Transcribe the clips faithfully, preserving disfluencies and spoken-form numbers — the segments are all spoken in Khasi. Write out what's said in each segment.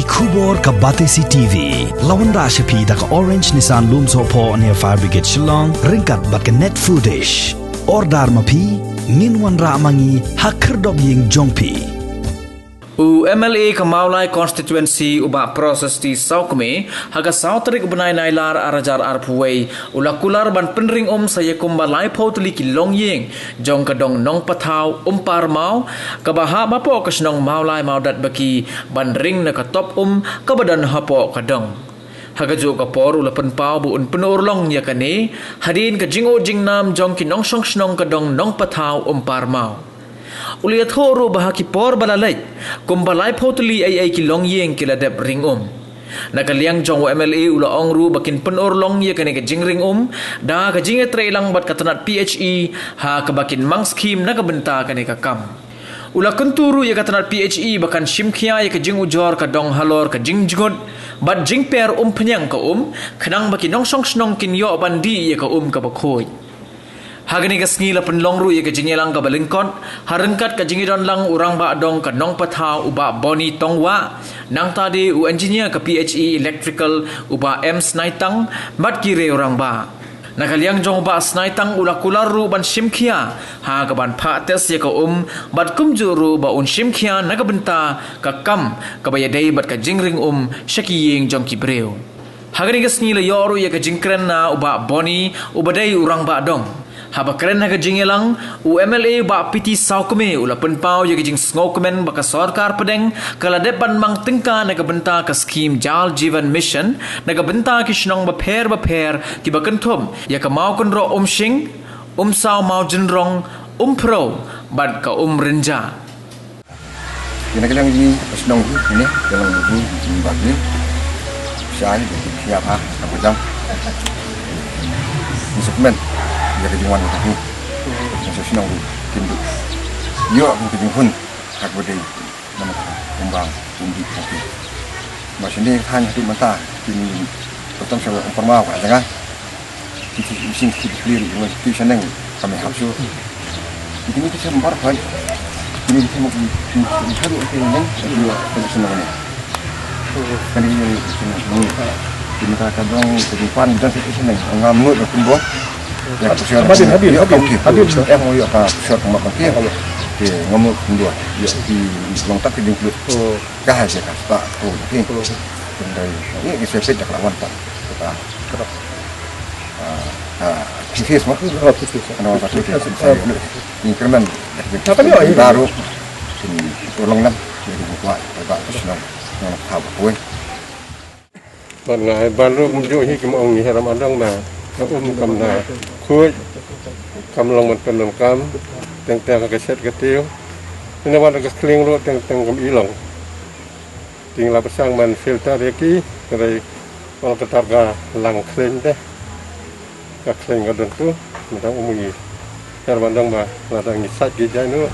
Khubor ka Batesi T V la wanrah sha phi da ka Orange Nissan Lumsohphoh near Fire Brigade Shillong, ryngkat bad ka Net Foodish. Order ma phi, ngin wanrah ma ngi ha khyrdop ïing jong phi. U M L A ka Mawlai Constituency u Bah Proses T Sawkmie, ha ka saw tarik u bnai Nailar ar hajar arphew wei, u la kular ban pynring um sa ïa kumba laiphew tylli ki longïing jong ka dong Nongpathaw Umparmaw, kaba hap hapoh ka shnong Mawlai Mawdatbaki, ban ring na ka top um kaba don hapoh ka dong. Ha kajuh ka por u la pynpaw ba un pynurlong ïa kane hadien ka jingud jingnam jong ki nongshong shnong ka dong Nongpathaw Umparmaw. U la ïathuh ruh ba ha ki por ba la leit, kumba laiphew tylli eiei ki longïing ki la dep ring um. Na ka liang jong u M L A u la ong ruh ba kin pynurlong ïa kane ka jingring um da ka jingïatreilang bad ka tnat P H E, ha kaba kin mang skhim na ka bynta kane ka kam. U la kyntu ruh ïa ka tnat P H E ba kan shim khia ïa ka jingujor ka dong halor ka jingjngut bad jingper umphniang ka um, khnang ba ki nongshong shnong kin ïoh ban dih ïa ka um kaba khuid. Ha kane ka sngi la pynlong ruh ïa ka jingïalang kaba lyngkot, ha ryngkat ka jingïadon lang u rangbah dong ka Nongpathaw u Bah Boni Tongwah, nangta de u engineer ka P H E Electrical u Bah M Snaitang, bad ki riew rangbah. Na ka liang jong u Bah Snaitang u la kular ruh ban shim khia ha kaban phah test ïa ka um, bad kumjuh ruh ba un shim khia na ka bynta ka kam kaba ïadei bad ka jingring um sha ki ïing jong ki briew. Ha kane ka sngi la ïoh ruh ïa ka jingkren na u Bah Boni, uba dei u rangbah dong. Haba kren ha ka jingïalang, u M L A u Bah P T Sawkmie u la pynpaw ïa ka jingsngewkmen ba ka sorkar pdeng ka la dep ban mang tyngka na ka bynta ka skhim Jal Jeevan Mission na ka bynta ki shnong bapher bapher kiba kynthup ïa ka Mawkynroh Umshing, Umsaw Mawjynrong, Umphrew bad ka Umrynjah. Ïa na ka liang jong ka shnong ruh, ine ka long ruh jong ka jingïabha, shai ba ki ïabha ka bajang. Ni sukmen ïa ka jingwan ka ruh. Jong ka shnong ruh kin duh ïoh ka jinghun ha kaba dei namar ka umbang umdih ka ki. Ba shane ka thaiñ haduh mynta kin kyrtong sha Umparmaw ka jaka. Ki, ki, ki, ki, ki, ki, ki, ki, ki, shaneng, kami hap shu. Ki, ki, ki, ki, shem bar phai. Ki, ki, ki, ki, ki, ki, ki, shaneng, ki, ki, ki, shaneng. Kan ki, ki, ki, shaneng. Ki, ki, ka, ka dong, ki, ki, pan, dan, ki, shaneng. Ngam nut, ki, bo. Ya, ka, hadin, hadin, ya, hadin, okey. Hadin. Eh, mo, ya, ka, short, ma, okey. Okey, ngam nut, ki, bo. Ya, ki, long tak, ki, ding, ki. Oh. Ka, ha, ya, ka, sta, oh, okey. Oh. Kan dai, ya, ki, sepet, dak, lawan, tak. Ka, ka. Ah, ah, T C S mo? Oh, T C S. Ano, T C S. Increment. Apa ni, oh, ini? Baru. Sini, tolong lah. Jadi, buat, agak senang. Yang tahu, boy. Ban ngai, ban ruh, mjuk hi, kum ong ni, heram adang na. Ka um kam na. Khuid. Kam long man pen long kam. Teng teng ka shet ka tiu. Ina wan ka kling ruh, teng teng kam ilong. Ting la psang man filter ïa ki, ka dei ol ka tar ka lang khlem te. Ka khlem ka don tu, ma dang um ngi. Kar ban dang ba, la dang ngi sat ki jai nu,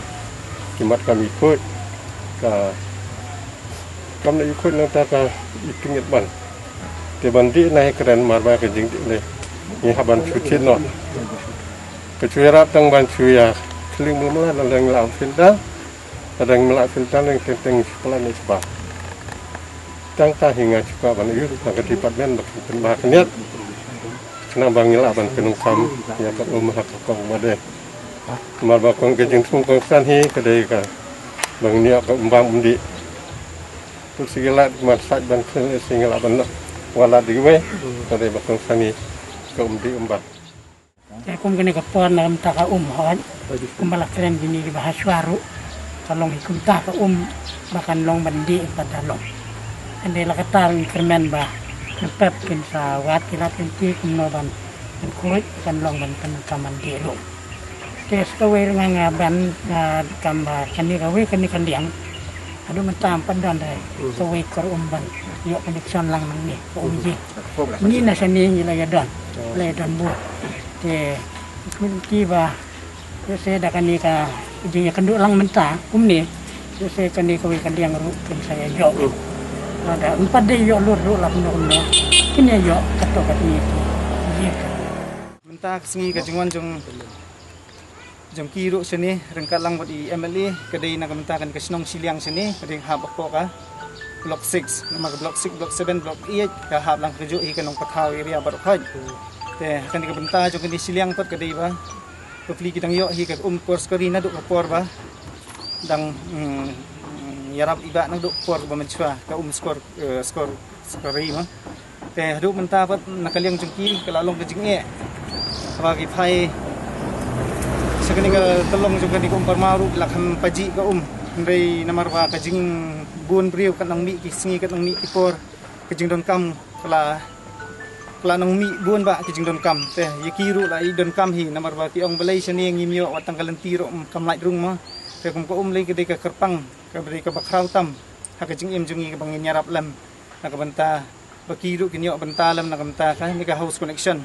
ki mat kam i khuid. Ka, kam na i khuid nang tar ka i kingit ban. Te ban dih na hi kren mar ba ka jing dih le. Ngi ha ban chu chin no. Ka chu ïarap tang ban chu ïa, khlem mula la leng la filter. Ka dang mla filter leng teng teng sipla ne sipla. Tang ta hi nga chuka ban ïoh na ka department ba kin pynbha khniat. Khnang ba ngi lah ban pyndonkam ïa ka um ha ka kong ba dei. Mar ba kong ka jingthung kongsan hi ka dei ka ba ngi ïoh ka um bam um dih. Tut si gilat mar sait ban khlem si ngi lah ban walad di wei. Ka dei ba kongsan hi ka um dih um bam. Te kum kane ka por na ka bynta ka um hooid. Kumba la kren kine kiba ha shuwa ruh. Ka long hi kumta ka um ba kan long ban dih bad da long. Hynrei la katta ruh ngi kyrmen ba ngi pep kin sa wad ki lad ki lynti kumno ban pynkhuid kan long ban pyndonkam ban dih ruh. Te sa kawei ruh nga nga ban, ah, kam ba kane kawei kane ka liang. Haduh mynta ym pat don re kawei kor um ban ïoh connection lang nangne ka um ji. Ngi na shane ngi la ïa don, la ïa don bun. Te ki ba te se da kane ka jingïakynduh lang mynta kumne, te se kane kawei ka liang ruh kin sa ïa ïoh. Lada ym pat dei ïoh lut ruh la kumno kumno kin ïa ïoh kato ka jingïa ki. Mynta ka sngi ka jingwan jong jong ki ruh shane ryngkat lang bad i M L A ka dei na ka bynta kane ka shnong shiliang shane ka dei hap hapoh ka Block six, namar ka Block six, Block seven, Block eight ka hap lang kajuh hi ka Nongpathaw area baroh khoit. Te ha kane ka bynta jong kane shiliang pat ka dei ba bapli ki dang ïoh hi ka um kor skor ri naduh ka por ba dang, mm, mm, ïarap i Bah naduh ka por ba mynshuwa ka um skor, eh, skor skor ri ma. Te haduh mynta pat na ka liang jong ki ka la long ka jingeh ba ki phai sha kane ka tyllong jong kane ka um Parmaw ruh la kham pajih ka um. Hynrei namar ba ka jingbun briew ka nang mih ki sngi, ka nang mih ki por, ka jingdonkam ka la, ka la nang mih bun bah ki jingdonkam. Te ïa ki ruh la i donkam hi, namar ba ki ong balei shane ngim ïoh wat tang ka lynti ruh kam lait rung ma. Te kum ka um lei ka dei ka kyrpang, ka dei kaba khraw tam ha ka jingim jong ngi kaba ngin ïarap lem na ka bynta ba ki ruh kin ïoh bynta lem na ka bynta kane ka house connection.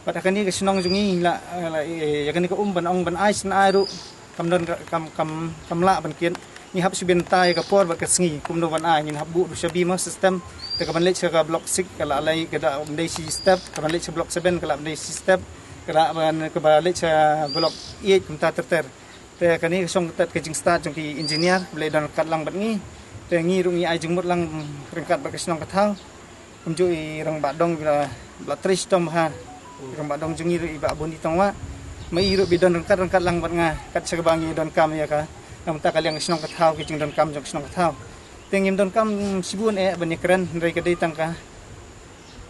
Bad ha kane ka shnong jong ngi la, la, eh, ïa kane ka um ban ong ban ai sha ai ruh kam don ka, kam, kam, kam lah ban kit. Ngi hap shu bynta ïa ka por bad ka sngi kumno ban ai, ngin hap buh shabi ma system. Te ka ban leit sha ka Block six ka la leit ka da ban dei shi step, ka ban leit sha Block seven ka la ban dei shi step, ka la ban, ka ba leit sha Block eight kumta ter ter. Te kane ka shong tat ka jingstad jong ki engineer ba la don ryngkat lang bad ngi. Te ngi ruh ngi ai jingmut lang ryngkat bad ka shnong ka thaw. Kumjuh i Rangbah Dong ba la, ba la trei shitom ha. Rangbah Dong jong ngi ruh i Bah Bun i Tongwah. Ma i ruh ba don ryngkat ryngkat lang bad nga kat sha kaba ngi donkam ïa ka, na ka bynta ka liang ka shnong ka thaw, ki jingdonkam jong ka shnong ka thaw. Te ngim donkam shibun eh ban ïakren, hynrei ka dei tang ka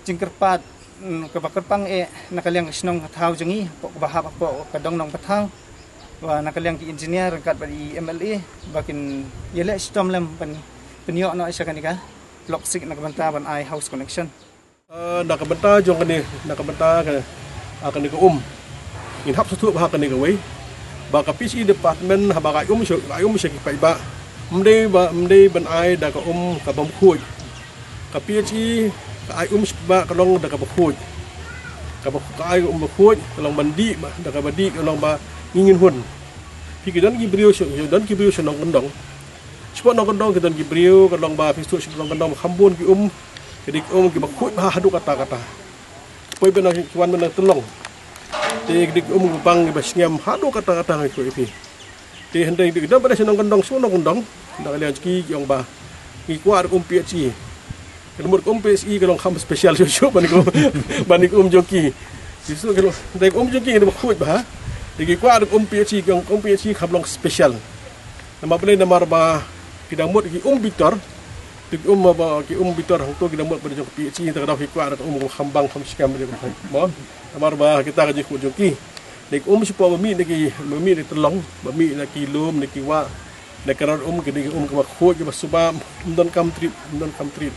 jingkyrpad, mm, kaba kyrpang eh na ka liang ka shnong ka thaw jong ngi, hapoh kaba hap hapoh ka dong Nongpathaw, ba na ka liang ki engineer ryngkat bad i M L A ba kin ïaleh shitom lem ban pynïoh noh sha kane ka Block six na ka bynta ban ai house connection. Ah, na ka bynta jong kane, na ka bynta ka, ah, kane ka um, ngin hap sngewthuh ba ha kane kawei ba ka P H E department haba ka ai um sha, ai um sha ki paidbah, ym dei ba, ym dei ban ai da ka um kaba ym khuid. Ka P H E ka ai um sha ki paidbah ka long da kaba khuid. Kaba, ka ai um ba khuid ka long ban dih, ba da kaba dih ka long ba ngi ngin hun. Phi, ki don ki briew sha, don ki briew sha nongkyndong. Shapoh nongkyndong ki don ki briew, ka long ba phi sngewthuh sha nongkyndong ba kham bun ki um, ki dei ki um kiba khuid bha haduh katta katta. Poi ban ki wan ban tyllong. Te ki dei ki um kiba bang kiba sngem haduh katta katta, ngi khuid ïa phi. Te hynrei ki don pat sha nongkyndong, sha nongkyndong, na ka liang jong ki ki ong ba ngi kwah ruh um P H E. Ka mut ka um P H E ka long kham special shuh shuh ban ki um, ban ki um jong ki. Ki shu ka long, dei ka um jong ki ka dei ba khuid bha. Dei ki kwah ruh um P H E, ki ong um P H E kham long special. Namar balei? Namar ba ki dang mut ki um bitor. Te ki um ba, ki um bitor hangto ki dang mut ba jong ka P H E, te ka daw ki kwah ruh ka um kham bang kham skhem dei ba. Mo. Namar ba kita ka jingkhuid jong ki. Dei ki um shapoh ba mih na ki, ba mih na ki tyllong, ba mih na ki lum, na ki wah, na ki rar um, ki dei ki um kiba khuid, kiba suba, ym don kam trip, ym don kam trip.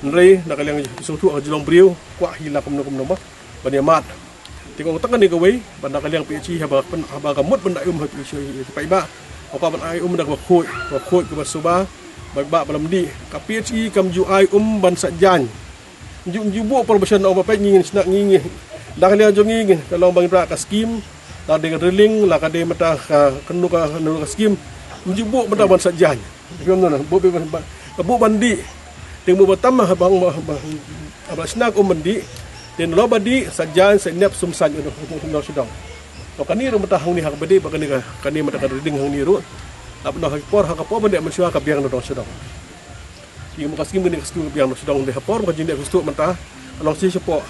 Hynrei na ka liang sngewthuh ka jinglong briew, kwah hi la kumno kumno ba ban ïa mad. Te ka ong tang kane kawei ba na ka liang P H E haba, haba ka mut ban da um ha P H E, paidbah, ka kwah ban ai um da kaba khuid, kaba khuid, kaba suba, paidbah ba lam dih. Ka P H E kam ju ai um ban sah jaiñ. Ju, ju buh por ba shen, ong ba peit ngi ngin shna, ngi, ngi, da ka liang jong ngi ngin, ka long ba ngin rah ka skim, la dei ka drilling, la ka dei mynta ka, kano ka, kano ka skim. Ju buh mynta ban sah jaiñ. Buh ban, ban, buh ban dih. Te buh ba tam ha bang ba, ba, ba shna ka um ban dih. Te nalor ba dih sah jaiñ, sah nep, sum saiñ, u dong, u dong, u dong sha dong. To kane ruh mynta hangne ha kaba dei ba kane ka, kane mynta ka drilling hangne ruh. Ap noh ha ka por, ha ka por ban dei mynshuwa ka biang u dong sha dong. Ki mut ka skim kane ka skim ka biang noh sha dong, dei ha por ka jingdei ka stuk mynta. Ka long shi shapoh,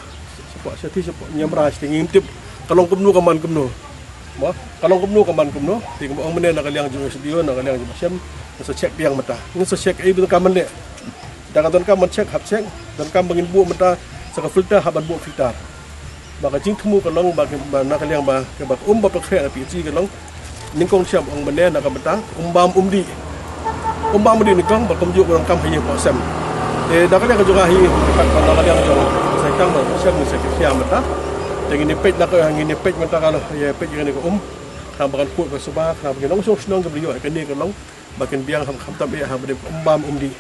shapoh, shapoh, shapoh Niamra, shi te ngim tip ka long kumno ka man kumno. Mo, ka long kumno ka man kumno. Te kumba ong mynne na ka liang jong S D O, na ka liang jong Bashem, ngin sa check biang mynta. Ngin sa check ei ba ka man leh. Da ka donkam ban check, hap check. Donkam ba ngin buh mynta sa ka filter, hap ban buh filter. Ba ka jingthmu ka long ba, ba na ka liang ba, ba ka um ba pynkhreh na P H E ka long nyngkong shem, ong mynne na ka bynta um bam um dih. Um bam um dih nyngkong, ba kumjuh ba donkam ha ïing ha sem. Te da ka liang ka jong ka hi, ba na ka liang jong Saiñtang ba sem, ni sa ki khia mynta. Te ngin ïa peit na ka, ngin ïa peit mynta ka, ïa peit ïa kane ka um. Khnang ba kan khuid ka suba, khnang ba ki nongshong shnong ki ba ïoh ïa kane ka long ba kin biang, kham, kham tam eh ha ba dei um bam um dih.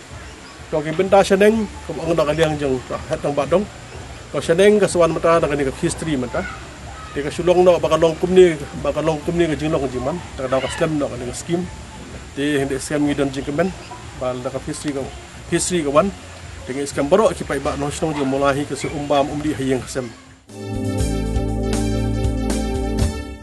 To ki bynta shaneng, kum ong da ka liang jong ka Head Rangbah Dong. To shaneng ka sa wan mynta da kane ka phase three mynta. Te ka shu long noh ba ka long kumne, ba ka long kumne ka jinglong jingman. Te ka daw ka slem noh kane ka skim. Te hynrei skem ngi don jingkmen ba da ka phase three ka, phase three ka wan. Te ngi skem baroh ki paidbah nongshong jong Mawlai hi ka sa um bam um dih ha ïing ha sem.